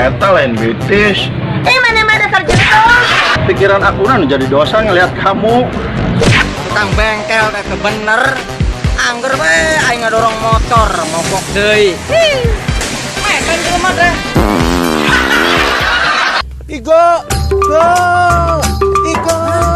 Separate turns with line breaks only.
Eta lain betis.
Eh, maneh mah dasar jentul.
Pikiran aku nu jadi dosa ngelihat kamu.
Tukang bengkel teh teu bener. Angger we aing ngadorong motor mogok deui. Meten jelema teh.
Igo, go, Igo.